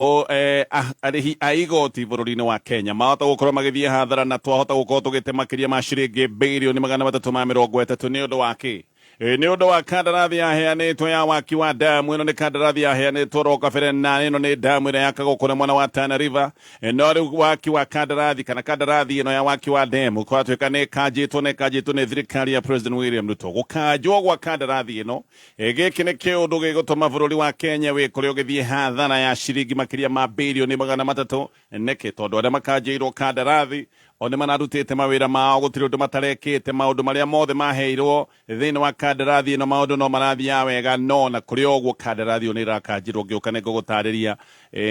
O, eh, ah, arĩhi a igoti bũrũri-inĩ wa Kenya mahota gũkorwo magĩthiĩ hathara na twahota gũkorwo tũgĩte makĩria ma ciringi birioni 330 nĩ ũndũ wa kĩ? Nĩ ũndũ wa kandarathi yaheanĩtwo ya waki wa damu ĩno. Nĩ kandarathi yaheanĩtwo ro kabere, na ĩno nĩ damu ĩrĩa yakagwo kũrĩa mwena wa Tana River. No rĩu waki wa kandarathi kana kandarathi ĩno ya waki wa demu kũratuĩka nĩ ĩkanjĩtwo, na ĩkanjĩtwo nĩ thirikari ya President William Ruto. Gũkanjwo gwa kandarathi ĩno, gĩkĩ nĩ kĩũndũ gĩgũtũma bũrũri wa Kenya wĩkore ũgĩthiĩ hathara ya ciringi makĩria ma birioni 300. Nĩkĩ? Tondũ arĩa makanjĩirwo kandarathi o nĩ mararutĩte mawĩra mao, gũtirĩ ũndũ matarekĩte. Maũndũ marĩa mothe maheirwo thĩinĩ wa kandarathi ĩno, maũndũ no marathiaga wega. No na kũrĩ o ũguo, kandarathi ĩyo nĩ ĩrakanjirwo. Ngĩũka nĩ ngũgũtarĩria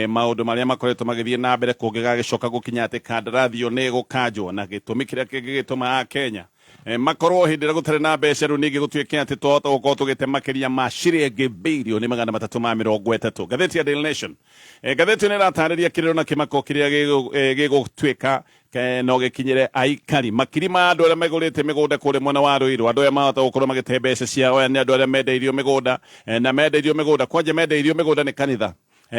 maũndũ marĩa makoretwo magĩthiĩ na mbere kũngĩgagĩcoka gũkinya atĩ kandarathi ĩyo nĩ ĩgũkanjwo, na gĩtũmi kĩrĩa kĩngĩgĩtũma Akenya makorwo hĩndĩ ĩrĩa gũtarĩ na mbeca rĩu ningĩ gũtuĩke atĩ twahota gũkorwo tũgĩte makĩria ma ciringi birioni 330. Ngathĩti ya Daily Nation, ngathĩti ĩno ĩratarĩria kĩrĩro na kĩmako kĩrĩa gĩgũtuĩka no gĩkinyĩre aikari makiri ma andũ arĩa megũrĩte mĩgũnda kũrĩa mwena wa Ruiru. Andũ aya mahota gũkorwo magĩte mbeca ciao. Aya nĩ andũ arĩa mendeirio mĩgũnda, na mendeirio mĩgũnda kwanja, mendeirio mĩgũnda nĩ kanitha.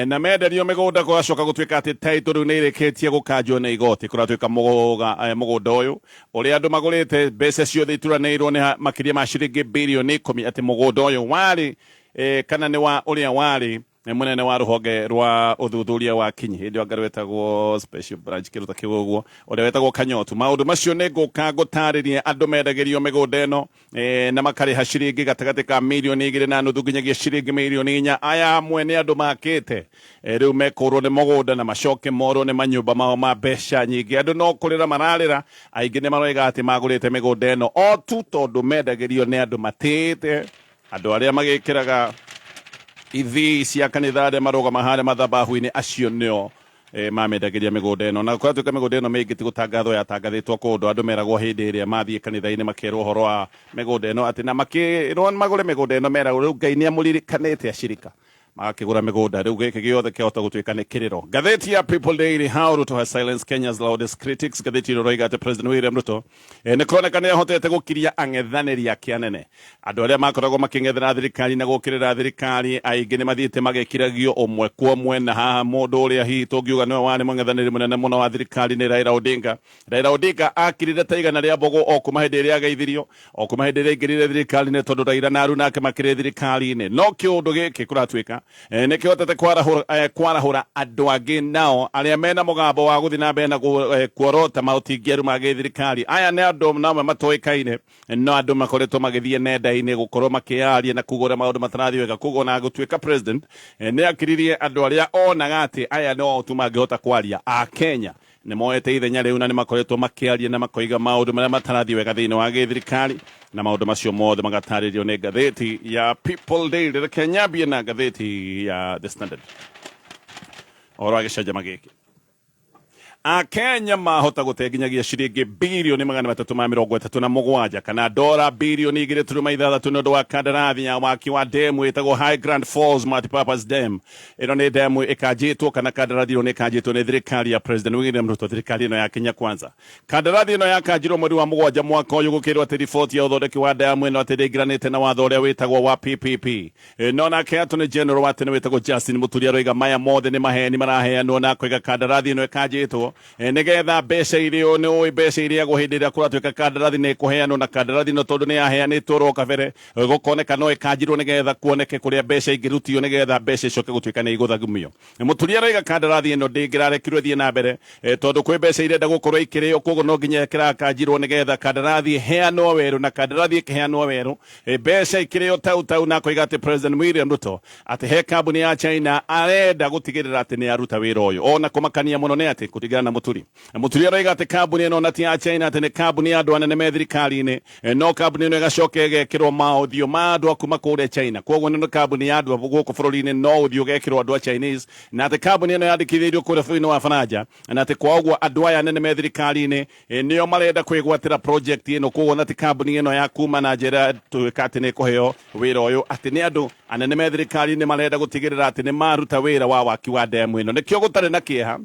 Na menderio mĩgũnda, kũgacoka gũtuĩka atĩ title rĩu nĩ ĩrĩkĩtie gũkanjwo nĩ igoti. Kũratuĩka mũgũnda ũyũ ũrĩa andũ magũrĩte, mbeca ciothe ituranĩirwo nĩ makĩria ma ciringi birioni 10, atĩ mũgũnda ũyũ warĩ kana nĩ wa ũrĩa warĩ mũnene wa rũhonge rwa ũthuthuria wa kinyi hĩndĩ ĩyo, anga rwetagwo special branch, kĩndũ ta kĩu ũguo, ũrĩa wetagwo Kanyotu. Maũndũ macio nĩ ngũka ngũtarĩrie. Andũ mendagĩrio mĩgũnda ĩno na makarĩha ciringi gatagatĩ ka mirioni 2.5 nginyagia ciringi mirioni 4. Aya amwe nĩ andũ makĩte, rĩu mekũrwo nĩ mũgũnda na macoke morwo nĩ manyũmba mao ma mbeca nyingĩ. Andũ no kũrĩra mararĩra. Aingĩ nĩ maroiga atĩ magũrĩte mĩgũnda ĩno o tu tondũ mendagĩrio nĩ andũ matĩĩte, andũ arĩa magĩkĩraga ithii cia kanitha, arĩa marũgama harĩa mathabahu-inĩ, acio nĩo mamendagĩria mĩgũnda ĩno. Na kũratuĩka mĩgũnda ĩno mĩingĩ ti gũtangathwo yatangathĩtwo kũndũ. Andũ meragwo hĩndĩ ĩrĩa mathiĩ kanitha-inĩ, makerwo ũhoro wa mĩgũnda ĩno, atĩ na makĩrwo magũre mĩgũnda ĩno, meragwo rĩu Ngai nĩ amũririkanĩte, acirika magakĩgũra mĩgũnda. Rĩu gĩkĩ gĩothe kĩahota gũtuĩka nĩ kĩrĩro. Ngathĩti ya People Daily, "How Ruto has silenced Kenya's loudest critics." Ngathĩti ĩno ĩroiga atĩ President William Ruto nĩ kũroneka nĩ ahotete gũkiria ang'ethanĩri ake anene. Andũ arĩa makoragwo makĩng'ethera thirikari na gũkĩrĩra thirikari, aingĩ nĩ mathiĩte magĩkiragio ũmwe kwa ũmwe. Na haha mũndũ ũrĩa hihi tũngiuga nĩwe warĩ mũng'ethanĩri mũnene mũno wa thirikari nĩ Raila Odinga. Raila Odinga akirire ta igana rĩa mbũgũ o kuma hĩndĩ ĩrĩa ageithirio, o kuma hĩndĩ ĩrĩa aingĩrire thirikari-inĩ, tondũ Raila na aruna ake makĩrĩ thirikari-inĩ. No kĩũndũ gĩkĩ kũratuĩka nĩ kĩhotete kwarahũra andũ angĩ nao arĩa mena mũgambo wa gũthiĩ na mbere na kuorota maũtingĩaru ma gĩthirikari. Aya nĩ andũ namwe matoĩkaine, no andũ makoretwo magĩthiĩ nenda-inĩ gũkorwo makĩaria na kuga ũrĩa maũndũ matarathiĩ wega. Koguo na gũtuĩka president nĩ akiririe andũ arĩa onaga atĩ aya no tu mangĩhota kwaria, a Kenya nĩ moete ithenya rĩu na nĩ makoretwo makĩaria na makoiga maũndũ marĩa matarathiĩ wega thĩinĩ wa gĩthirikari, na maũndũ macio mothe magatarĩrio nĩ ngathĩti ya People Daily. Reke nyambie na ngathĩti ya The Standard ũhoro wa gĩcanjama gĩkĩ. Akenya mahota gũte nginyagia ciringi birioni 337 kana dora birioni 2.6 nĩ ũndũ wa kandarathi ya waki wa demu ĩtagwo High Grand Falls Multipurpose Dam. Ĩno nĩ demu ĩkanjĩtwo, kana kandarathi ĩno nĩ ĩkanjĩtwo nĩ thirikari ya President William Ruto, thirikari ĩno ya Kenya Kwanza. Kandarathi ĩno yakanjirwo mweri wa mũgwanja mwaka ũyũ, gũkĩrwo atĩ riboti ya ũthondeki wa damu ĩno atĩ ndĩingĩranĩte na watho ũrĩa wĩtagwo wa PPP. No nake Attorney General wa tene wĩtagwo Justin Muturi aroiga maya mothe nĩ maheni maraheanwo, na akoiga kandarathi ĩno ĩkanjĩtwo nĩgetha mbeca irĩo. Nĩ ũĩ mbeca irĩagwo hĩndĩ ĩrĩa kũratuĩka kandarathi nĩ ĩkũheanwo, na kandarathi ĩno tondũ nĩ yaheanĩtwo ro kabere, gũkoneka no ĩkanjirwo nĩgetha kuoneke kũrĩa mbeca ingĩrutio, nĩgetha mbeca icoke gũtuĩka nĩ igũthagumio. Mũturi aroiga kandarathi ĩno ndĩngĩrarekirwo ĩthiĩ na mbere, tondũ kwĩ mbeca irenda gũkorwo ikĩrĩo, koguo no nginya ĩkĩrakanjirwo nĩgetha kandarathi ĩheanwo werũ, na kandarathi ĩkĩheanwo werũ, mbeca ikĩrĩo tau tau. Na akoiga atĩ President William Ruto atĩ he kambuni ya China arenda gũtigĩrĩra atĩ nĩ aruta wĩra ũyũ. Ona kũmakania mũno nĩ atĩ kũringana na Mũturi, Mũturi aroiga atĩ kambuni ĩno na ti ya China, atĩ nĩ kambuni ya andũ anene me thirikari-inĩ, no kambuni ĩno ĩgacoka ĩgekĩrwo maũthiũ ma andũ a kuma kũrĩa China. Koguo nĩ kambuni ya andũ a gũkũ bũrũri-inĩ, no ũthiũ ũgekĩrwo andũ a Chinese, na atĩ kambuni ĩno yandĩkithĩirio kũrĩa bũrũri-inĩ wa Faranja, na atĩ kwa ũguo andũ aya anene me thirikari-inĩ nĩo marenda kwĩgwatĩra project ĩno. Koguo na ti kambuni ĩno ya kuma na njĩra tuĩka atĩ nĩ ĩkũheo wĩra ũyũ, atĩ nĩ andũ anene me thirikari-inĩ marenda gũtigĩrĩra atĩ nĩ maruta wĩra wa waki wa demu ĩno. Nĩkĩo gũtarĩ na kĩeha.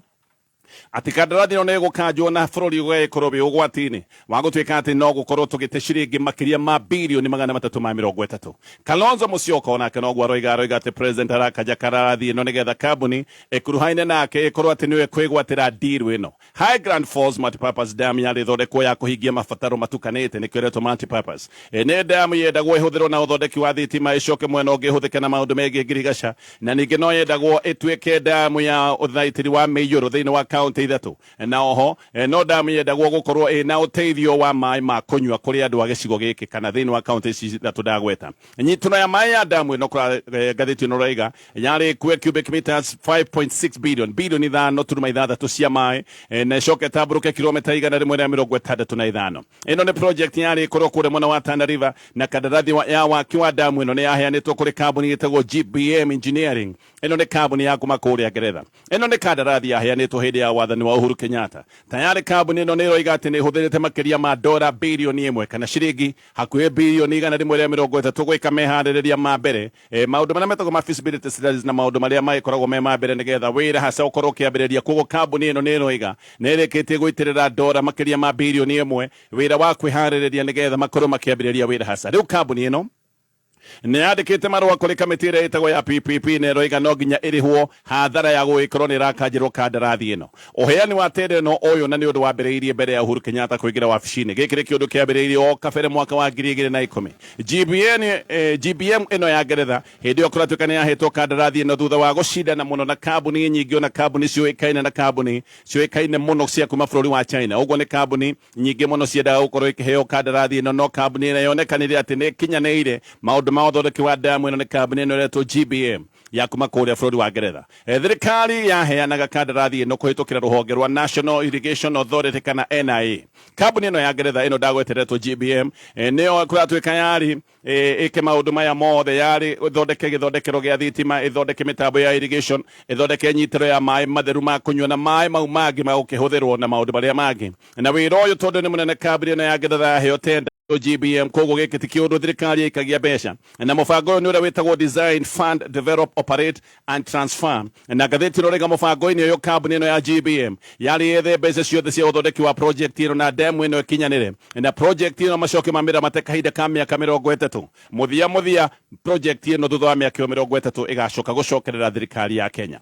Atĩ kandarathi ĩno nĩ ĩgũkanjwo na bũrũri ũgagĩkorwo wĩ ũgwati-inĩ wa gũtuĩka atĩ no gũkorwo tũgĩte ciringi makĩria ma birioni 330. Kalonzo Musyoka onake noguo aroiga, aroiga atĩ president arakanja kandarathi ĩno nĩgetha kambuni ĩkuruhaine nake ĩkorwo atĩ nĩyo ĩkwĩgwatĩra deal ĩno. High Grand Falls Multipurpose Dam yarĩ ĩthondekwo ya kũhingia mabataro matukanĩte, nĩkĩo ĩretwo multipurpose. Nĩ damu yendagwo ĩhũthĩrwo na ũthondeki wa thitima, ĩcoke mwena ũngĩ ĩhũthĩke na maũndũ megiĩ ngirigaca, na ningĩ no yendagwo ĩtuĩke damu ya ũthaitĩri wa mĩiyũro thĩinĩ wa kaũntĩ ithatũ. Na oho no damu yendagwo gũkorwo ĩna ũteithio wa maĩ ma kũnyua kũrĩ andũ a gĩcigo gĩkĩ kana thĩinĩ wa kaũntĩ ici ithatũ ndagweta. Nyitũno ya maĩ ya damu ĩno kũra ngathĩti ĩno raiga yarĩ kue cubic meters 5.6 billion, bilioni 5.6 cia maĩ, na ĩcoke ĩtambũrũke kilomita 165. Ĩno nĩ project yarĩ ĩkorwo kũrĩa mwena wa Tana River, na kandarathi ya waki wa damu ĩno nĩ yaheanĩtwo kũrĩ kambuni ĩtagwo GBM Engineering. Ĩno nĩ kambuni ya kuma kũrĩa Ngeretha. Ĩno nĩ kandarathi yaheanĩtwo hĩndĩ ya wathani wa Uhuru Kenyatta. Tayarĩ kambuni ĩno nĩ ĩroiga atĩ nĩ ĩhũthĩrĩte makĩria ma dora bilioni 1 kana ciringi hakuhĩ bilioni 130 gwĩka meharĩrĩria ma mbere, maũndũ marĩa metagwo ma feasibility studies na maũndũ marĩa magĩkoragwo me ma mbere nĩgetha wĩra haca ũkorwo ũkĩambĩrĩria. Koguo kambuni ĩno nĩ ĩroiga nĩ ĩrĩkĩtie gũitĩrĩra dora makĩria ma bilioni 1 wĩra wa kwĩharĩrĩria nĩgetha makorwo makĩambĩrĩria wĩra haca. Rĩu kambuni ĩno nĩ yandĩkĩte marũa kũrĩ kamĩtĩ ĩrĩa ĩtagwo ya PPP na ĩroiga no nginya ĩrĩhwo hathara ya gũgĩkorwo nĩ ĩrakanjĩrwo kandarathi ĩno. Ũheani wa tenda ĩno ũyũ na nĩ ũndũ wambĩrĩirie mbere ya Uhuru Kenyatta kũingĩra wabici-inĩ. Gĩkĩ nĩ kĩũndũ kĩambĩrĩirie o kabere mwaka wa 2010. GBN, GBM ĩno ya Ngeretha hĩndĩ ĩyo kũratuĩka nĩ yahetwo kandarathi ĩno thutha wa gũcindana mũno na kambuni nyingĩ, ona kambuni ciũĩkaine na kambuni ciũĩkaine mũno cia kuma bũrũri wa China. Ũguo nĩ kambuni nyingĩ mũno ciendaga gũkorwo ikĩheo kandarathi ĩno, no kambuni ĩrĩa yonekanire atĩ nĩ ĩkinyanĩire maũndũ ma ũthondeki wa damu ĩno nĩ kambuni ĩno ĩretwo GBM ya kuma kũrĩa bũrũri wa Ngeretha. Thirikari yaheanaga kandarathi ĩno kũhĩtũkĩra rũhonge rwa National Irrigation Authority kana NIA. Kambuni ĩno ya Ngeretha ĩno ndagweteretwo GBM, nĩyo kũratuĩka yarĩ ĩke maũndũ maya mothe, yarĩ ĩthondeke gĩthondekero gĩa thitima, ĩthondeke mĩtambo ya irrigation, ĩthondeke nyitĩro ya maĩ matheru ma kũnyua na maĩ mau mangĩ ma gũkĩhũthĩrwo na maũndũ marĩa mangĩ. Na wĩra ũyũ tondũ nĩ mũnene, kambuni ĩno ya Ngeretha yaheo tenda GBM. Koguo gĩkĩ ti kĩũndũ thirikari ĩikagia mbeca, na mũbango ũyũ nĩ ũrĩa wĩtagwo Design, Fund, Develop, Operate and Transfer. Na ngathĩti ĩno rĩga mũbango-inĩ ũyũ kambuni ĩno ya GBM yarĩ yethe mbeca ciothe cia ũthondeki wa project ĩno na demu ĩno ĩkinyanĩre, na project ĩno macoke mamĩramate kahinda ka mĩaka 30. Mũthia mũthia project ĩno thutha wa mĩaka ĩyo 30 ĩgacoka gũcokerera thirikari ya Kenya.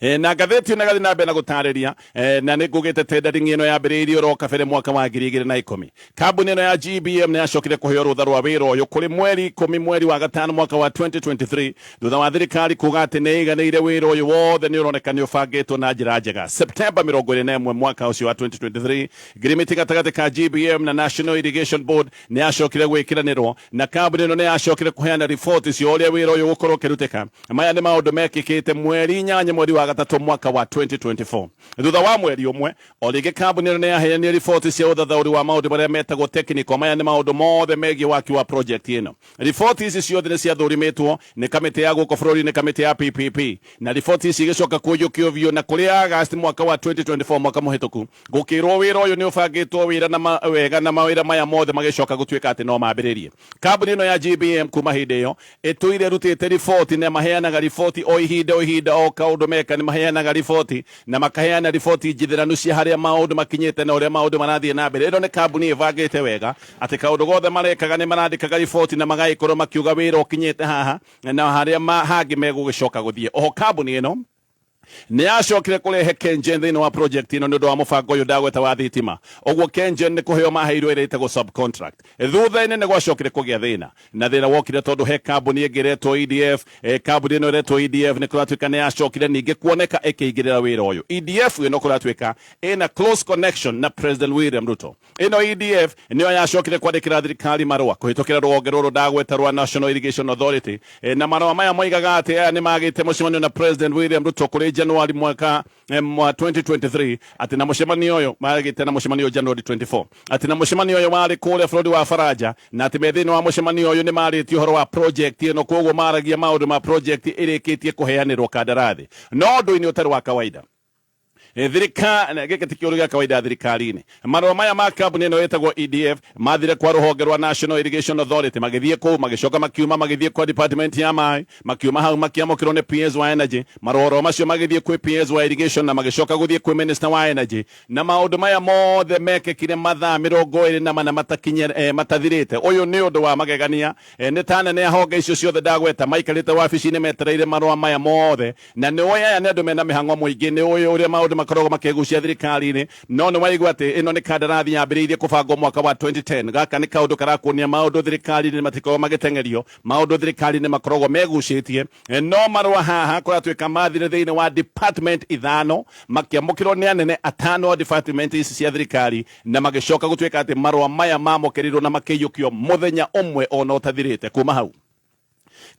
Na ngathĩti ĩno ĩgathiĩ na mbere na gũtarĩria, na nĩ ngugĩte tendering ĩno yambĩrĩirie oro kabere mwaka wa 2010. Kambuni ĩno ya GBM nĩ yacokire kũheo rũtha rwa wĩra ũyũ kũrĩ mweri 10 mweri wa gatano mwaka wa 2023, thutha wa thirikari kuga atĩ nĩ ĩiganĩire wĩra ũyũ wothe nĩ ũroneka nĩ ũbangĩtwo na njĩra njega. Septemba 21 mwaka ũcio wa 2023, ngirimiti gatagatĩ ka GBM na National Irrigation Board nĩ yacokire gwĩkĩranĩrwo, na kambuni ĩno nĩ yacokire kũheana riboti cia ũrĩa wĩra ũyũ ũgũkorwo ũkĩrutĩka. Maya nĩ maũndũ mekĩkĩte mweri 8 mweri wa gatatũ mwaka wa 2024. Thutha wa mweri ũmwe o rĩngĩ kambuni ĩno nĩ yaheanire riboti cia ũthathaũri wa maũndũ marĩa metagwo technical. Maya nĩ maũndũ mothe megiĩ waki wa project ĩno. Riboti ici ciothe nĩ ciathũrimĩtwo nĩ kamĩtĩ ya gũkũ bũrũri-inĩ, kamĩtĩ ya PPP, na riboti ici igĩcoka kũiyũkio biũ, na kũrĩ August mwaka wa 2024, mwaka mũhĩtũku, gũkĩrwo wĩra ũyũ nĩ ũbangĩtwo wĩra na wega na mawĩra maya mothe magĩcoka gũtuĩka atĩ no mambĩrĩrie. Kambuni ĩno ya GBM kuma hĩndĩ ĩyo ĩtũire ĩrutĩte riboti, na maheanaga riboti o ihinda o ihinda, o kaũndũ meka nĩ maheanaga riboti, na makaheana riboti njithĩranu cia harĩa maũndũ makinyĩte na ũrĩa maũndũ marathiĩ na mbere. Ĩno nĩ kambuni ĩbangĩte wega atĩ kaũndũ gothe marekaga nĩ marandĩkaga riboti na magagĩkorwo makiuga wĩra ũkinyĩte haha na harĩa hangĩ megũgĩcoka gũthiĩ. Oho kambuni ĩno nĩ yacokire kũrehe KenGen thĩinĩ wa project ĩno nĩ ũndũ wa mũbango ũyũ ndagweta wa thitima. Ũguo KenGen nĩ kũheo maheirwo ĩrĩa ĩtagwo subcontract. Thutha-inĩ nĩ gwacokire kũgĩa thĩna, na thĩna wokire tondũ he kambuni ĩngĩ ĩretwo EDF. Kambuni ĩno ĩretwo EDF nĩ kũratuĩka nĩ yacokire ningĩ kuoneka ĩkĩingĩrĩra wĩra ũyũ. EDF ĩno kũratuĩka ĩna close connection na President William Ruto. Ĩno EDF nĩyo yacokire kwandĩkĩra thirikari marũa kũhĩtũkĩra rũhonge rũrũ ndagweta rwa National Irrigation Authority, na marũa maya moigaga atĩ aya nĩ magĩte mũcemanio na President William Ruto kũrĩ January mwaka wa 2023, atĩ na mũcemanio ũyũ magĩte na mũcemanio January 24, atĩ na mũcemanio ũyũ warĩ kũrĩa bũrũri wa Faranja, na atĩ me thĩinĩ wa mũcemanio ũyũ nĩ marĩtie ũhoro wa project ĩno. Koguo maragia maũndũ ma project ĩrĩkĩtie kũheanĩrwo kandarathi. No ũndũ-inĩ ũtarĩ wa kawaida, Thirikari gĩkĩ ti kĩũndũ gĩa kawaida thirikari-inĩ. Marũa maya ma kambuni ĩno ĩtagwo EDF mathire kwa rũhonge rwa National Irrigation Authority, magĩthiĩ kũu, magĩcoka makiuma magĩthiĩ kwa department ya maĩ, makiuma hau makĩamũkĩrwo nĩ PS wa Energy. Marũa oro macio magĩthiĩ kwĩ PS wa Irrigation na magĩcoka gũthiĩ kwĩ Minister wa Energy. Na maũndũ maya mothe mekĩkire mathaa 24 matathirĩte. Ũyũ nĩ ũndũ wa magegania. Nĩ ta anene a honge icio ciothe ndagweta maikarĩte wabici-inĩ metereire marũa maya mothe. Na nĩ ũĩ aya nĩ andũ mena mĩhang'o mũingĩ, nĩ ũĩ ũrĩa maũndũ makoragwo makĩgucia thirikari-inĩ. No nĩ waigua atĩ ĩno nĩ kandarathi yambĩrĩirie kũbangwo mwaka wa 2010. Gaka nĩ kaũndũ karakuonia maũndũ thirikari-inĩ matikoragwo magĩteng'erio, maũndũ thirikari-inĩ makoragwo megucĩtie. No marũa haha kũratuĩka mathire thĩinĩ wa department ithano, makĩamũkĩrwo nĩ anene atano a department ici cia thirikari, na magĩcoka gũtuĩka atĩ marũa maya mamũkĩrirwo na makĩiyũkio mũthenya ũmwe ona ũtathirĩte kuma hau.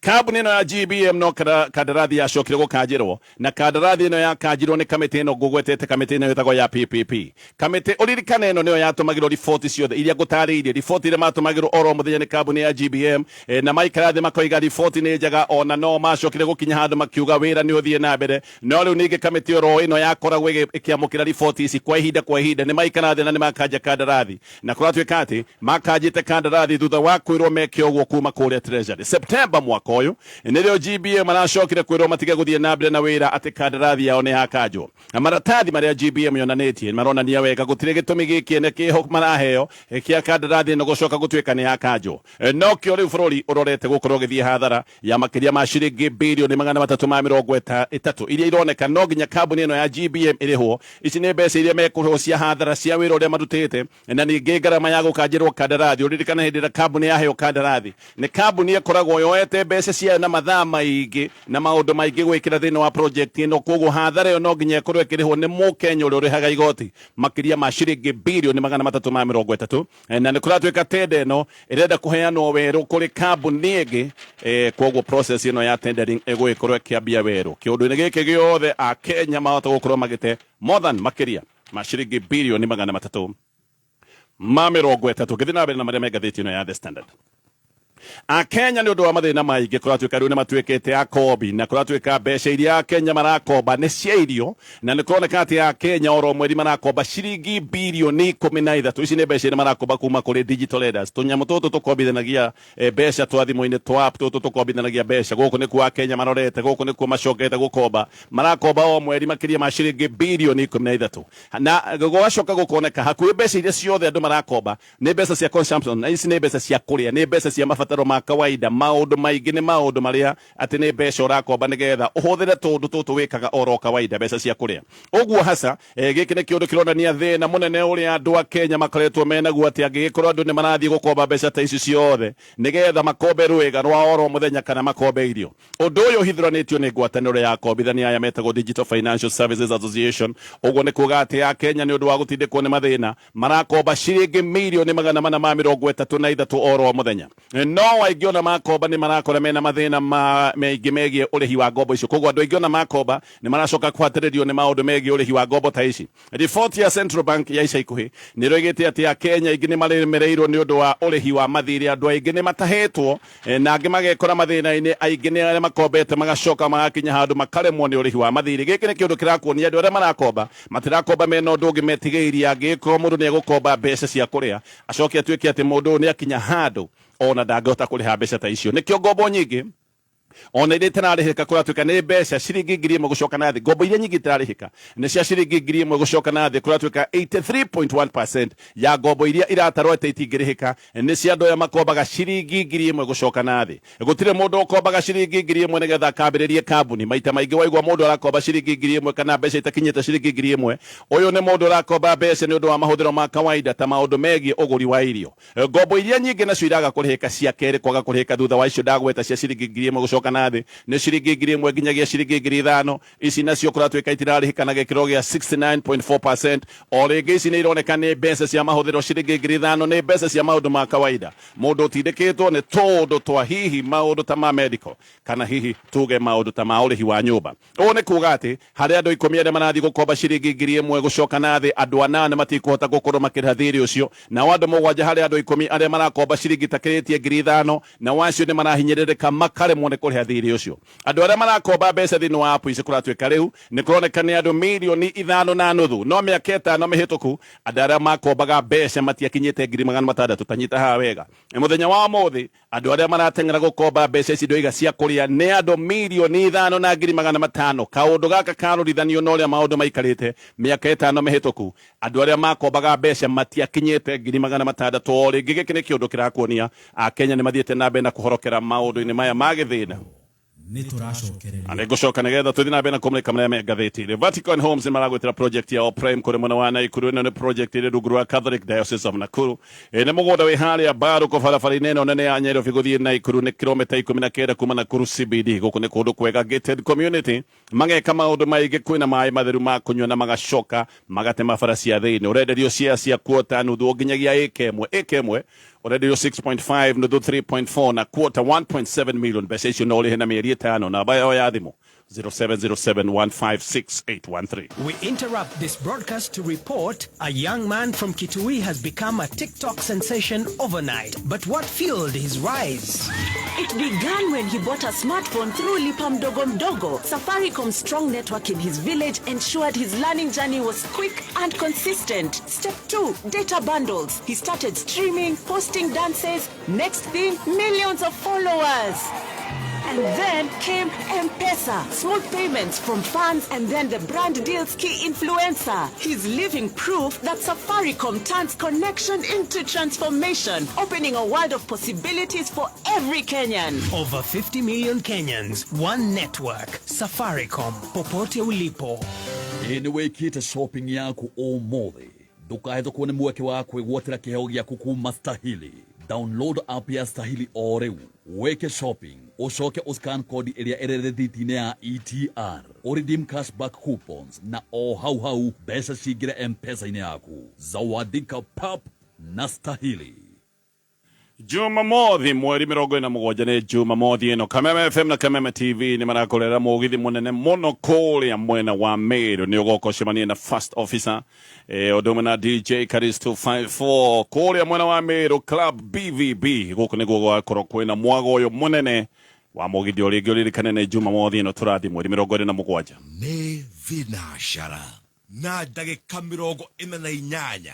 Kambuni ĩno ya GBM no kandarathi yacokire gũkanjĩrwo, na kandarathi ĩno yakanjirwo nĩ kamĩtĩ ĩno ngũgwetete, kamĩtĩ ĩno ĩtagwo ya PPP. Kamĩtĩ ũririkane ĩno nĩyo yatũmagĩrwo riboti ciothe iria ngũtarĩirie, riboti iria matũmagĩrwo oro mũthenya nĩ kambuni ya GBM, na maikara thĩ makoiga riboti nĩ njega, ona no macokire gũkinya handũ makiuga wĩra nĩ ũthiĩ na mbere. No rĩu ningĩ kamĩtĩ oro ĩno yakoragwo ĩkĩamũkĩra riboti ici kwa ihinda kwa ihinda, nĩ maikara thĩ na nĩ makanja kandarathi, na kũratuĩka atĩ makanjĩte kandarathi thutha wa kwĩrwo meke ũguo kuma kũrĩa Treasury. September mwaka ũyũ nĩrĩo GBM maracokire kwĩrwo matige gũthiĩ na mbere na wĩra atĩ kandarathi yao nĩ yakanjwo. Na maratathi marĩa GBM yonanĩtie maronania wega gũtirĩ gĩtũmi gĩkĩene kĩho maraheo kĩa kandarathi ĩno gũcoka gũtuĩka nĩ yakanjwo. Nokĩo rĩu bũrũri ũrorete gũkorwo ũgĩthiĩ hathara ya makĩria ma ciringi birioni 330 iria ironeka no nginya kambuni ĩno ya GBM ĩrĩhwo. Ici nĩ mbeca iria mekũrĩhwo cia hathara cia wĩra ũrĩa marutĩte, na ningĩ ngarama ya gũkanjĩrwo kandarathi. Ũririkane hĩndĩ ĩrĩa kambuni yaheo kandarathi, nĩ kambuni ĩkoragwo yoete mbeca ciayo na mathaa maingĩ na maũndũ maingĩ gwĩkĩra thĩinĩ wa project ĩno. Koguo hathara ĩyo no nginya ĩkorwo ĩkĩrĩhwo nĩ mũkenya ũrĩa ũrĩhaga igoti makĩria ma ciringi birioni 330. Na nĩ kũratuĩka tenda ĩno ĩrenda kũheanwo werũ kũrĩ kambuni ĩngĩ, koguo process ĩno ya tendering ĩgũgĩkorwo ĩkĩambia werũ. Kĩũndũ-inĩ gĩkĩ gĩothe akenya mahota gũkorwo magĩte more than makĩria ma ciringi birioni 330. Ngĩthiĩ na mbere na marĩa me ngathĩti ĩno ya The Standard, Akenya nĩ ũndũ wa mathĩna maingĩ kũratuĩka rĩu nĩ matuĩkĩte akombi, na kũratuĩka mbeca iria Akenya marakomba nĩ cia irio, na nĩ kũroneka atĩ Akenya oro mweri marakomba ciringi birioni 13. Ici nĩ mbeca iria marakomba kuma kũrĩ digital lenders, tũnyamũ tũtũ tũkombithanagia mbeca twa thimũ-inĩ, twa app tũtũ tũkombithanagia mbeca. Gũkũ nĩkuo Akenya marorete, gũkũ nĩkuo macokete gũkomba, marakomba o mweri makĩria ma ciringi birioni 13, na gũgacoka gũkoneka hakuhĩ mbeca iria ciothe andũ marakomba nĩ mbeca cia consumption, na ici nĩ mbeca cia kũrĩa, nĩ mbeca cia mabataro ma kawaida. Maũndũ maingĩ nĩ maũndũ marĩa atĩ nĩ mbeca ũrakomba nĩgetha ũhũthĩre tũndũ tũtũ wĩkaga oro kawaida, mbeca cia kũrĩa ũguo haca. Gĩkĩ nĩ kĩũndũ kĩronania thĩna mũnene ũrĩa andũ a Kenya makoretwo menaguo, atĩ angĩgĩkorwo andũ nĩ marathiĩ gũkomba mbeca ta ici ciothe nĩgetha makombe rwĩga rwa oro mũthenya kana makombe irio. Ũndũ ũyũ ũhithũranĩtio nĩ ngwatanĩro ya akombithania aya metagwo Digital Financial Services Association. Ũguo nĩ kuga atĩ Akenya nĩ ũndũ wa gũtindĩkwo nĩ mathĩna marakomba ciringi mirioni 433 oro mũthenya. No aingĩ ona makomba nĩ marakora mena mathĩna maingĩ megiĩ ũrĩhi wa ngombo icio. Koguo andũ aingĩ ona makomba nĩ maracoka kũhatĩrĩrio nĩ maũndũ megiĩ ũrĩhi wa ngombo ta ici. Riboti ya Central Bank ya ica ikuhĩ nĩ ĩroigĩte atĩ Akenya aingĩ nĩ maremereirwo nĩ ũndũ wa ũrĩhi wa mathirĩ. Andũ aingĩ nĩ matahĩtwo na angĩ magekora mathĩna-inĩ. Aingĩ nĩ arĩa makombete magacoka magakinya handũ makaremwo nĩ ũrĩhi wa mathirĩ. Gĩkĩ nĩ kĩũndũ kĩrakuonia andũ arĩa marakomba matirakomba mena ũndũ ũngĩ metigĩirie. Angĩgĩkorwo mũndũ nĩ egũkomba mbeca cia kũrĩa, acoke atuĩke atĩ mũndũ ũyũ nĩ akinya handũ ona ndangĩhota kũrĩha mbeca ta icio. Nĩkĩo ngombo nyingĩ ona iria itararĩhĩka kũratuĩka nĩ mbeca ciringi 1,000 gũcoka na thĩ. Ngombo iria nyingĩ itararĩhĩka nĩ cia ciringi 1,000 gũcoka na thĩ. Kũratuĩka 83.1% ya ngombo iria iratarwo atĩ itingĩrĩhĩka nĩ cia andũ aya makombaga ciringi 1,000 gũcoka na thĩ. Gũtirĩ mũndũ ũkombaga ciringi 1,000 nĩgetha akambĩrĩrie kambuni. Maita maingĩ waigua mũndũ arakomba ciringi 1,000 kana mbeca itakinyĩte ciringi 1,000, ũyũ nĩ mũndũ ũrakomba mbeca nĩ ũndũ wa mahũthĩro ma kawaida ta maũndũ megiĩ ũgũri wa irio. Ngombo iria nyingĩ nacio iraga kũrĩhĩka cia kerĩ kwaga kũrĩhĩka thutha wa icio ndagweta cia ciringi 1,000 gũcoka na thĩ nĩ ciringi 1,000 nginyagia ciringi 5,000. Ici nacio kũratuĩka itirarĩhĩka na gĩkĩro gĩa 69.4%. O rĩngĩ ici nĩ ironeka nĩ mbeca cia mahũthĩro. Ciringi 5,000 nĩ mbeca cia maũndũ ma kawaida, mũndũ ũtindĩkĩtwo nĩ tũũndũ twa hihi maũndũ ta ma medical kana hihi tuge maũndũ ta ma ũrĩhi wa nyũmba. Ũũ nĩ kuga atĩ harĩ andũ 10 arĩa marathiĩ gũkomba ciringi 1,000 gũcoka na thĩ, andũ 8 matikũhota gũkorwo makĩrĩha thirĩ ũcio. Nao andũ 7 harĩ andũ 10 arĩa marakomba ciringi itakĩrĩtie 5,000, nao acio nĩ marahinyĩrĩrĩka makaremwo nĩ kũrĩha. kũrĩha thirĩ ũcio. Andũ arĩa marakomba mbeca thĩinĩ wa app ici kũratuĩka rĩu nĩ kũroneka nĩ andũ mirioni 5.5. No mĩaka 5 mĩhĩtũku andũ arĩa makombaga mbeca matiakinyĩte 600,000. Tanyita haha wega, mũthenya wa ũmũthĩ andũ arĩa marateng'era gũkomba mbeca ici ndoiga cia kũrĩa nĩ andũ 5,500,000. Kaũndũ gaka karorithanio na ũrĩa maũndũ maikarĩte mĩaka 5 mĩhĩtũku, andũ arĩa makombaga mbeca matiakinyĩte 600,000. O rĩngĩ gĩkĩ nĩ kĩũndũ kĩrakuonia Akenya nĩ mathiĩte na mbere na kũhorokera maũndũ-inĩ maya ma gĩthĩna. Nĩ tũracokereria. Nĩ ngũcoka nĩgetha tũthiĩ na mbere na kũmũrĩka marĩa me ngathĩti-inĩ. Vatican Homes nĩ maragwĩtĩra project yao Prime kũrĩ mwena wa Naikuru. Ĩno nĩ project ĩrĩ rungu rwa Catholic Diocese of Nakuru. Ĩ nĩ mũgũnda wĩ harĩa Mbaruko barabara-inĩ ĩno nene ya Nyairobi gũthiĩ Naikuru, nĩ kilomita 19 kuma Nakuru CBD. Gũkũ nĩ kũndũ kwega, gated community, mageka maũndũ maingĩ, kwĩna maĩ matheru ma kũnyua na magacoka magatema bara cia thĩinĩ. Ũrenderio cia cia kuota nuthu nginyagia ĩka ĩmwe, ĩka ĩmwe ũrenderio 6.5, nuthu 3.4 na quarter 1.7 million. Mbeca icio no ũrĩhe na mĩeri 5. Namba yao ya thimũ 0707156813. We interrupt this broadcast to report a young man from Kitui has become a TikTok sensation overnight. But what fueled his rise? It began when he bought a smartphone through Lipa Mdogo Mdogo. Safaricom's strong network in his village ensured his learning journey was quick and consistent. Step 2, data bundles. He started streaming, posting dances. Next thing, millions of followers. And then came M-Pesa, small payments from fans, and then the brand deals key influencer. He's living proof that Safaricom turns connection into transformation, opening a world of possibilities for every Kenyan. Over 50 million Kenyans, one network. Safaricom, popote ulipo. Ĩ nĩ wĩkĩte shopping yaku ũmũthĩ? Ndũkahĩtũkwo nĩ mweke wa kwĩgwatĩra kĩheo gĩaku kuma Stahili. Download app ya Stahili o rĩu, wĩke shopping, ũcoke ũscan kodi ĩrĩa ĩrĩ rĩthiti-inĩ ya ETR, ũredeem cashback coupons na o hau hau mbeca cingĩre M-Pesa-inĩ yaku. Zawadika pap na Stahili. Jumamothi mweri 47 nĩ Jumamothi ĩno Kameme FM na Kameme TV nĩ marakorera mũgithi mũnene mũno kũrĩa mwena wa Meru. Nĩ ũgoka ũcemanie na first officer ũndũ ũmwe na DJ Karis 254 kũrĩa mwena wa Meru Club BVB. Gũkũ nĩguo gũgakorwo kwĩna mwago ũyũ mũnene wa mũgithi. O rĩngĩ ũririkane nĩ Jumamothi ĩno tũrathiĩ mweri 27. Nĩ thinacara na ndagĩka 48.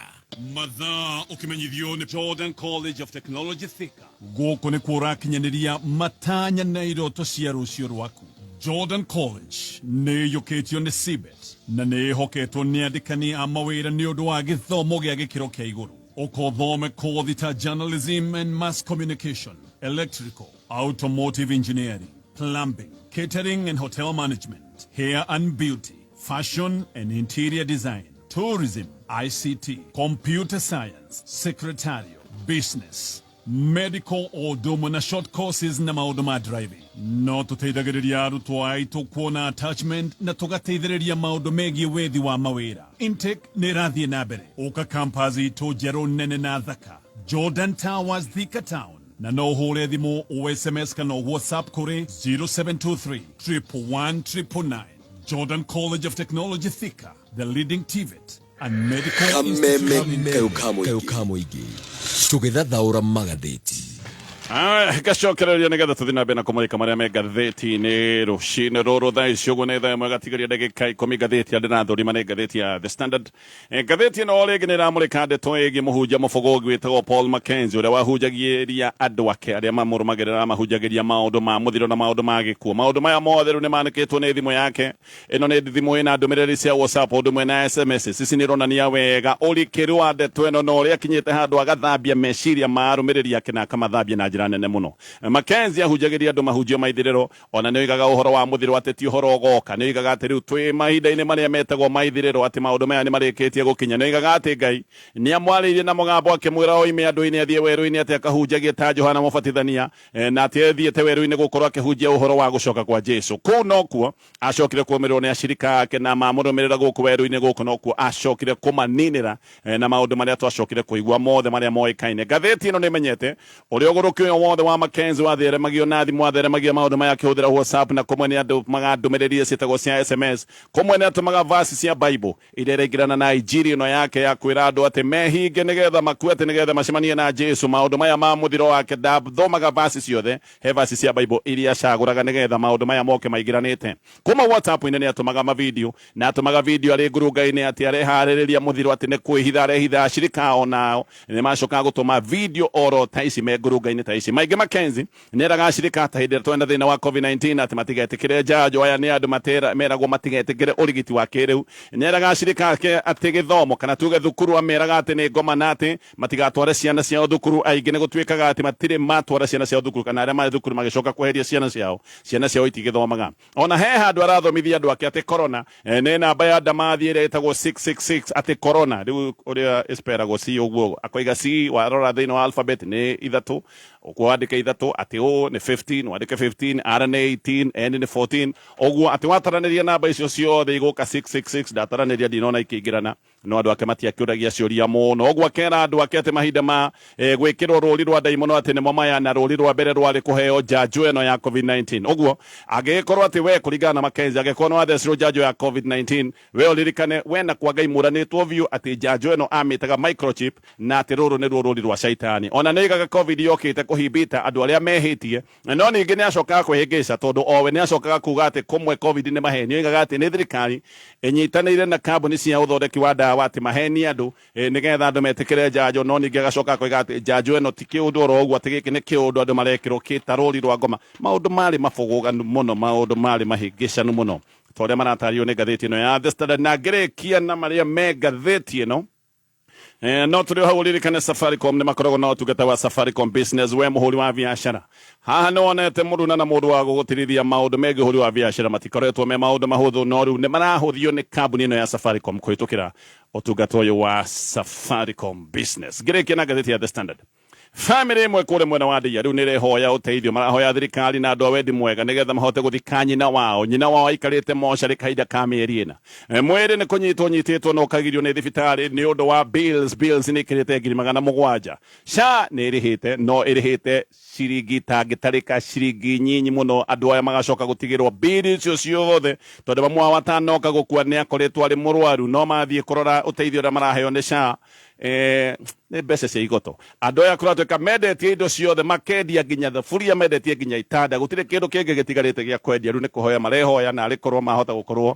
Mathaa ũkĩmenyithio nĩ Jordan College of Technology Thika. Gũkũ nĩ kuo ũrakinyanĩria matanya na iroto cia rũciũ rwaku. Jordan College nĩ ĩiyũkĩtio nĩ CBET na nĩ ĩhoketwo nĩ andĩkani a mawĩra nĩ ũndũ wa gĩthomo gĩa gĩkĩro kĩa igũrũ. Ũkothome kothi ta journalism and mass communication, electrical, automotive engineering, plumbing, catering and hotel management, hair and beauty, fashion and interior design, tourism, ICT, computer science, secretarial, business, medical ũndũ na short courses na maũndũ ma driving. No tũteithagĩrĩria arutwo aitũ kuona attachment na tũgateithĩrĩria maũndũ megiĩ wethi wa mawĩra. Intake nĩ ĩrathiĩ na mbere. Ũka campus itũ njerũ nene na thaka, Jordan Towers, Thika Town, na no ũhũre thimũ o SMS kana WhatsApp kũrĩ 0723 111 999. Jordan College of Technology Thika, the leading TVET and medical Kameme institution in kayũ ka mũingĩ tũgĩthathaũra magathĩti. Gacokereria nĩgetha tũthiĩ na mbere na kũmũrĩka marĩa me ngathĩti-inĩ rũcinĩ rũrũ. Thaa ici ũguo nĩ thaa 1 gatigaria ndagĩka 10. Ngathĩti ya ndĩrathũrima nĩ ngathĩti ya The Standard. Ngathĩti ĩno rĩngĩ nĩ ĩramũrĩka ndeto ĩgiĩ mũhunjia mũbũgũngi wĩtagwo Paul Mackenzie, ũrĩa wahunjagĩria andũ ake arĩa mamũrũmagĩrĩra, mahunjagĩria maũndũ ma mũthiro na maũndũ ma gĩkuũ. Maũndũ maya mothe rĩu nĩ manĩkĩtwo nĩ thimũ yake. Ĩno nĩ thimũ ĩna ndũmĩrĩri cia WhatsApp ũndũ ũmwe na SMS. Ici nĩ ironania wega ũrikĩru wa ndeto ĩno na ũrĩa akinyĩte handũ agathambia meciria ma arũmĩrĩri ake na akamathambia na njĩra nene mũno. Mackenzie ahunjagĩria andũ mahunjio ma ithirĩro, ona nĩ oigaga ũhoro wa mũthiro atĩ ti ũhoro ũgoka. Nĩ oigaga atĩ rĩu twĩ mahinda-inĩ marĩa metagwo ma ithirĩro, atĩ maũndũ maya nĩ marĩkĩtie gũkinya. Nĩ oigaga atĩ Ngai nĩ amwarĩirie na mũgambo akĩmwĩra oime andũ-inĩ athiĩ werũ-inĩ, atĩ akahunjagie ta Johana Mũbatithania, na atĩ athiĩte werũ-inĩ gũkorwo akĩhunjia ũhoro wa gũcoka kwa Jesu. Kũu nokuo acokire kũrũmĩrĩrwo nĩ acirika ake na mamũrũmĩrĩra gũkũ werũ-inĩ. Gũkũ nokuo acokire kũmaninĩra na maũndũ marĩa twacokire kũigua mothe marĩa moĩkaine. Ngathĩti ĩno nĩ ĩmenyete ũrĩa ũgũrũki ũyũ ũyũ wothe wa Mackenzie watheremagio na thimũ, watheremagia maũndũ maya akĩhũthĩra WhatsApp, na kũmwe nĩ andũ magandũmĩrĩria ciĩtagwo cia SMS, kũmwe nĩ atũmaga verse cia Bible iria iraingĩrana na injiri ĩno yake ya kwĩra andũ atĩ mehinge nĩgetha makue, atĩ nĩgetha macemanie na Jesu. Maũndũ maya ma mũthiro wake ndathomaga verse ciothe, he verse cia Bible iria acagũraga nĩgetha maũndũ maya moke maingĩranĩte. Kuma WhatsApp-inĩ nĩ atũmaga mavideo, na atũmaga video arĩ ngurunga-inĩ atĩ areharĩrĩria mũthiro, atĩ nĩ kwĩhitha arehitha. Ashirika onao nĩ macokaga gũtũma video oro ta ici me ngurunga-inĩ ta ici. Maingĩ Mackenzie nĩ eraga ashirika ta hĩndĩ ĩrĩa twena thĩna wa COVID-19 atĩ matigetĩkĩre njanjo. Aya nĩ andũ meragwo matigetĩkĩre ũrigiti wa kĩrĩu. Nĩ eraga ashirika ake atĩ gĩthomo kana tuge thukuru, ameraga atĩ nĩ ngoma na atĩ matigatware ciana ciao thukuru. Aingĩ nĩ gũtuĩkaga atĩ matirĩ matwara ciana ciao thukuru, kana arĩa marĩ thukuru magĩcoka kweheria ciana ciao, ciana ciao itigĩthomaga. Ona he handũ arathomithia andũ ake atĩ corona nĩ namba ya ndamathi ĩrĩa ĩtagwo 666, atĩ corona rĩu ũrĩa ĩsperagwo C ũguo, akoiga C warora thĩinĩ wa alphabet nĩ ithatũ, ũguo wandĩke ithatũ, atĩ O nĩ 15, wandĩke 15, R nĩ 18, N nĩ 14, ũguo atĩ wataranĩria namba icio ciothe igũka 666. Ndataranĩria ndinona ikĩingĩrana, no andũ ake matiakĩũragia ciũria mũno. Ũguo akera andũ ake atĩ mahinda ma gwĩkĩrwo rũri rwa ndaimono atĩ nĩmo maya, na rũri rwa mbere rwarĩ kũheo njanjo ĩno ya COVID-19. Ũguo angĩgĩkorwo atĩ we kũringana na Mackenzie angĩkorwo nĩ wathecirwo njanjo ya COVID-19, we ũririkane we na kwa Ngai mũranĩtwo biũ atĩ njanjo ĩno amĩtaga microchip, na atĩ rũrũ nĩruo rũri rwa caitani. Ona nĩ oigaga COVID yokĩte kũhimbita andũ arĩa mehĩtie, no ningĩ nĩ acokaga kwĩhĩngĩca tondũ owe nĩ acokaga kuga atĩ kũmwe COVID nĩ maheni. Oigaga atĩ nĩ thirikari ĩnyitanĩire na kambuni cia ũthondeki wa ndawa atĩ maheni andũ nĩgetha andũ metĩkĩre njanjo, no ningĩ agacoka akoiga atĩ njanjo ĩno ti kĩũndũ oro ũguo, atĩ gĩkĩ nĩ kĩũndũ andũ marekĩrwo kĩta rũri rwa ngoma. Maũndũ marĩ mabũgũganu mũno, maũndũ marĩ mahĩngĩcanu mũno ta ũrĩa maratario nĩ ngathĩti ĩno ya The Standard. Na ngĩrĩkia na marĩa me ngathĩti ĩno, no tũrĩ o hau, ũririkane Safaricom nĩ makoragwo na ũtungata wa Safaricom Business. We mũhũri wa biacara haha nĩ wonete mũruna na mũndũ wa gũgũtirithia maũndũ megiĩ ũhũri wa biacara matikoretwo me maũndũ mahũthũ, no rĩu nĩ marahũthio nĩ kambuni ĩno ya Safaricom kũhĩtũkĩra ũtungata ũyũ wa Safaricom Business. Ngĩrĩkia na ngathĩti ya The Standard, famĩlĩ ĩmwe kũrĩa mwena wa Ndia rĩu nĩ ĩrehoya ũteithio. Marahoya thirikari na andũ a wendi mwega nĩgetha mahote gũthika nyina wao. Nyina wao aikarĩte mocarĩ kahinda ka mĩeri 4. Mwĩrĩ nĩ kũnyitwo nyitĩtwo na ũkagirio nĩ thibitarĩ nĩ ũndũ wa bills. Bills nĩ ikĩrĩte 700,000. SHA nĩ ĩrĩhĩte, no ĩrĩhĩte ciringi itangĩtarĩka, ciringi nyinyi mũno. Andũ aya magacoka gũtigĩrwo mbiri icio ciothe tondũ mamu wao atanoka gũkua nĩ akoretwo arĩ mũrwaru, no mathiĩ kũrora ũteithio ũrĩa maraheo nĩ SHA nĩ mbeca cia igoto. Andũ aya kũratuĩka mendetie indo ciothe, makendia nginya thaburia, mendetie nginya itanda, gũtirĩ kĩndũ kĩngĩ gĩtigarĩte gĩa kwendia. Rĩu nĩ kũhoya marehoya na arĩ korwo mahota gũkorwo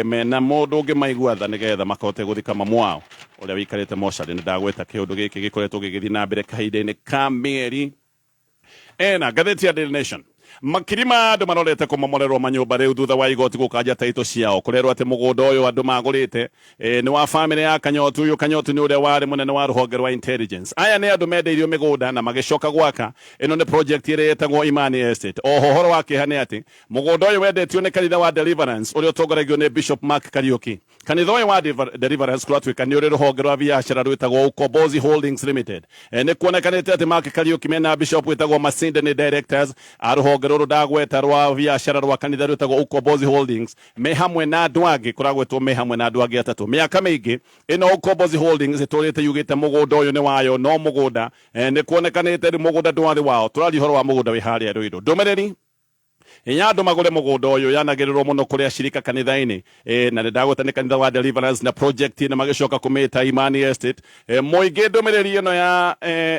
mena mũndũ ũngĩ maigua tha nĩgetha makote gũthika mamu wao ũrĩa wĩikarĩte mocarĩ. Nĩ ndagweta kĩũndũ gĩkĩ gĩkoretwo gĩgĩthiĩ na mbere kahinda-inĩ ka mĩeri 4. Ngathĩti ya Daily Nation, makiri ma andũ marorete kũmomorerwo manyũmba rĩu thutha wa igoti gũkanja taito ciao. Kũrerwo atĩ mũgũnda ũyũ andũ magũrĩte nĩ wa famĩlĩ ya Kanyotu. Ũyũ Kanyotu nĩ ũrĩa warĩ mũnene wa rũhonge rwa intelligence. Aya nĩ andũ mendeirio mĩgũnda na magĩcoka gwaka. Ĩno nĩ project ĩrĩa ĩtagwo Imani Estate. Oho ũhoro wa kĩeha nĩ atĩ mũgũnda ũyũ wendetio nĩ kanitha wa Deliverance ũrĩa ũtongoragio nĩ Bishop Mark Kariuki. Kanitha ũyũ wa Deliverance kũratuĩka nĩ ũrĩ rũhonge rwa biacara rwĩtagwo Ukombozi Holdings Limited. Nĩ kuonekanĩte atĩ Mark Kariuki mena bishop wĩtagwo Masinde nĩ directors a rũhonge rũrũ ndagweta rwa biacara rwa kanitha rwĩtagwo Ukombozi Holdings, me hamwe na andũ angĩ. Kũragwetwo me hamwe na andũ angĩ atatũ. Mĩaka mĩingĩ ĩno Ukombozi Holdings ĩtũrĩte yugĩte mũgũnda ũyũ nĩ wayo, no mũgũnda nĩ kuonekanĩte rĩu mũgũnda ndwarĩ wao. Tũraria ũhoro wa mũgũnda wĩ harĩa Ruiru. Ndũmĩrĩri ya andũ magũre mũgũnda ũyũ yanagĩrĩrwo mũno kũrĩ acirika kanitha-inĩ, na nĩ ndagweta nĩ kanitha wa Deliverance, na project ĩno magĩcoka kũmĩta Imani Estate. Mũingĩ ndũmĩrĩri ĩno ya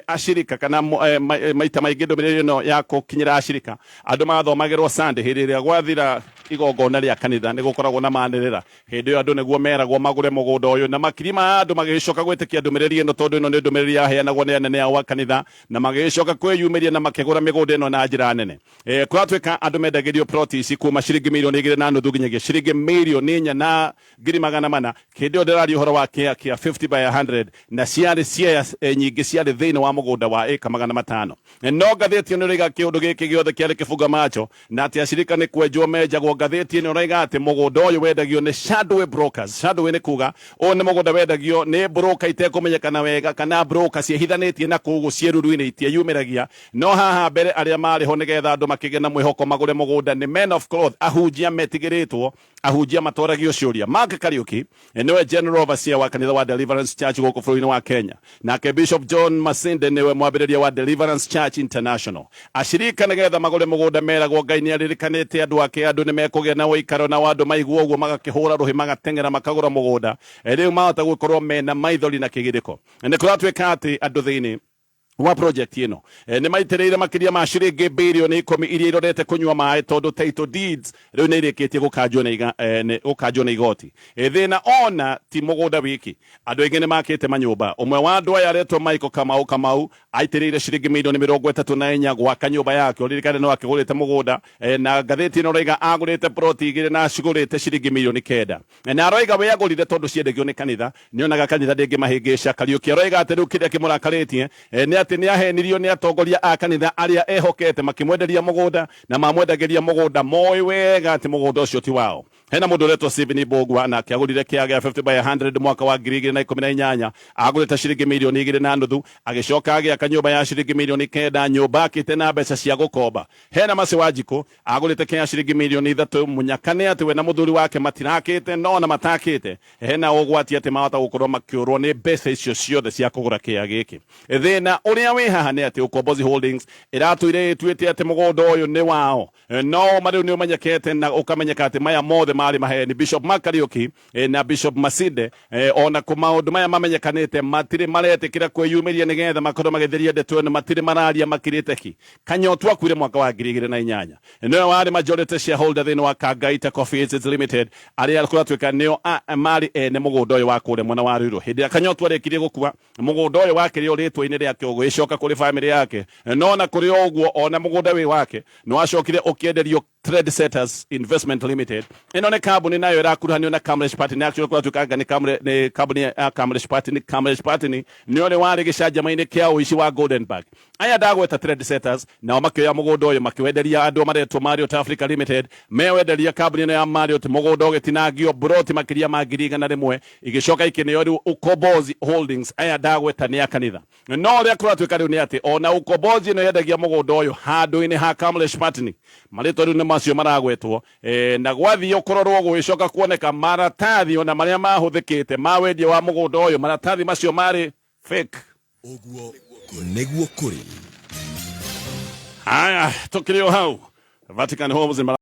acirika kana maita maingĩ ndũmĩrĩri ĩno ya gũkinyĩra acirika andũ mathomagĩrwo Sunday hĩndĩ ĩrĩa gwathira igongona rĩa kanitha, nĩ gũkoragwo na manĩrĩra. Hĩndĩ ĩyo andũ nĩguo meragwo magũre mũgũnda ũyũ, na makiri ma andũ magĩcoka gwĩtĩkia ndũmĩrĩri ĩno tondũ ĩno nĩ ndũmĩrĩri yaheanagwo nĩ anene ao a kanitha, na magĩcoka kwĩyumĩria na makĩgũra mĩgũnda ĩno na njĩra nene. Kũratuĩka andũ mendagĩrio ploti ici kuma ciringi 2.5 milioni nginyagia ciringi 4,400,000. Hĩndĩ ĩyo ndĩraria ũhoro wa kĩa kĩa 50 by 100, na ciarĩ ciea nyingĩ ciarĩ thĩinĩ wa mũgũnda wa ĩka 500. No ngathĩti ĩno ĩroiga kĩũndũ gĩkĩ gĩothe kĩarĩ kĩbunga macho na atĩ acirika nĩ kwenjwo menjagwo. Ngathĩti ĩno ĩroiga atĩ mũgũnda ũyũ wendagio nĩ shadow brokers. Shadow nĩ kuga ũyũ nĩ mũgũnda wendagio nĩ broker itekũmenyekana wega, kana broker ciĩhithanĩtie na kũu ciĩruru-inĩ itieyumĩragia, no haha mbere arĩa marĩ ho nĩgetha andũ makĩgĩe na mwĩhoko magũre. mũgũnda nĩ men of cloth, ahunjia metigĩrĩtwo, ahunjia matoragio ciũria. Mark Kariuki nĩwe general overseer wa kanitha wa Deliverance Church gũkũ bũrũri-inĩ wa Kenya, nake Bishop John Masinde nĩwe mwambĩrĩria wa Deliverance Church International. Acirika nĩgetha magũre mũgũnda meragwo Ngai nĩ aririkanĩte andũ ake, andũ nĩ mekũgĩa na ũikaro, nao andũ maigua ũguo magakĩhũra rũhĩ, magateng'era makagũra mũgũnda. Rĩu mahota gũkorwo mena maithori na kĩgirĩko. Nĩ kũratuĩka atĩ andũ thĩinĩ wa project ĩno nĩ maitĩrĩire makĩria ma ciringi birioni 10 iria irorete kũnyua maĩ, tondũ title deeds rĩu nĩ irĩkĩtie gũkanjwo nĩ igoti. Thĩna ona ti mũgũnda wiki, andũ aingĩ nĩ makĩte manyũmba. Ũmwe wa andũ aya aretwo Michael Kamau Kamau aitĩrĩire ciringi milioni 34 gwaka nyũmba yake. Ũririkane no akĩgũrĩte mũgũnda, na ngathĩti ĩno ĩroiga agũrĩte ploti 2 na acigũrĩte ciringi milioni 9, na aroiga we agũrire tondũ ciendagio nĩ kanitha, nĩonaga kanitha ndĩngĩmahĩngĩca. Kariuki aroiga atĩ rĩu kĩrĩa kĩmũrakarĩtie nĩ atĩ nĩ ahenirio nĩ atongoria a kanitha arĩa ehokete, makĩmwenderia mũgũnda, na mamwendagĩria mũgũnda moĩ wega atĩ mũgũnda ũcio ti wao. Hena mũndũ ũretwo Stephen Mbugua, nake agũrire kĩaga gĩa 50 by 100 mwaka wa 2018, agũrĩte ciringi milioni 2.5, agĩcoka agĩaka nyũmba ya ciringi milioni 9, nyũmba akĩte na mbeca cia gũkomba. Hena Mercy Wanjikũ agũrĩte kĩa ciringi milioni 3, mũnyaka nĩ atĩ we na mũthuri wake matirakĩte, no ona matakĩte hena ũgwati atĩ mahota gũkorwo makĩũrwo nĩ mbeca icio ciothe cia kũgũra kĩa gĩkĩ. Thĩna ũrĩa wĩ haha nĩ atĩ Ukombozi Holdings ĩratũire ĩtuĩte atĩ mũgũnda ũyũ nĩ wao, no ma rĩu nĩ ũmenyekete na ũkamenyeka atĩ maya mothe marĩ maheni. Bishop Mark Kariuki na Bishop Masinde, ona kũ maũndũ maya mamenyekanĩte, matirĩ maretĩkĩra kwĩyumĩria nĩgetha makorwo magĩtheria ndeto ĩno, matirĩ mararia makirĩte ki. Kanyotu akuire mwaka wa 2008, nĩwe warĩ majority shareholder thĩinĩ wa Kangaita Coffee Estates Limited, arĩa kũratuĩka nĩo marĩ ene mũgũnda ũyũ wa kũrĩa mwena wa Ruiru. Hĩndĩ ĩrĩa Kanyotu arĩkirie gũkua, mũgũnda ũyũ wakĩrĩ rĩtwa-inĩ rĩake ũgĩcoka kũrĩ famĩlĩ yake, no na kũrĩ o ũguo ona mũgũnda wĩ wake nĩ wacokire ũkĩenderio Trendsetters Investment Limited. Ĩno nĩ kambuni nayo ĩrakuruhanio na Kamlesh Pattni. Actually kũratuĩka nĩ kambuni ya Kamlesh Pattni. Kamlesh Pattni nĩ ũrĩa warĩ gĩcanjama-inĩ kĩa ũici wa Goldenberg. Aya ndagweta Trendsetters nao makĩoya mũgũnda ũyũ makĩwenderia andũ maretwo Marriott Africa Limited, mewenderia kambuni ĩno ya Marriott, mũgũnda ũgĩtinangio broti makĩria ma 100,000, igĩcoka ikĩneo rĩu Ukombozi Holdings. Aya ndagweta nĩ a kanitha, no ũrĩa kũratuĩka rĩu nĩ atĩ ona Ukombozi ĩno yendagia mũgũnda ũyũ handũ-inĩ ha Kamlesh Pattni, marĩtwa rĩu nĩ macio maragwetwo. Na gwathiĩ kũrorwo gũgĩcoka kuoneka maratathi ona marĩa mahũthĩkĩte ma wendia wa mũgũnda ũyũ, maratathi macio marĩ fake. Ũguo nĩguo kũrĩ. Haya, tukĩrĩ o hau Vatican Homes.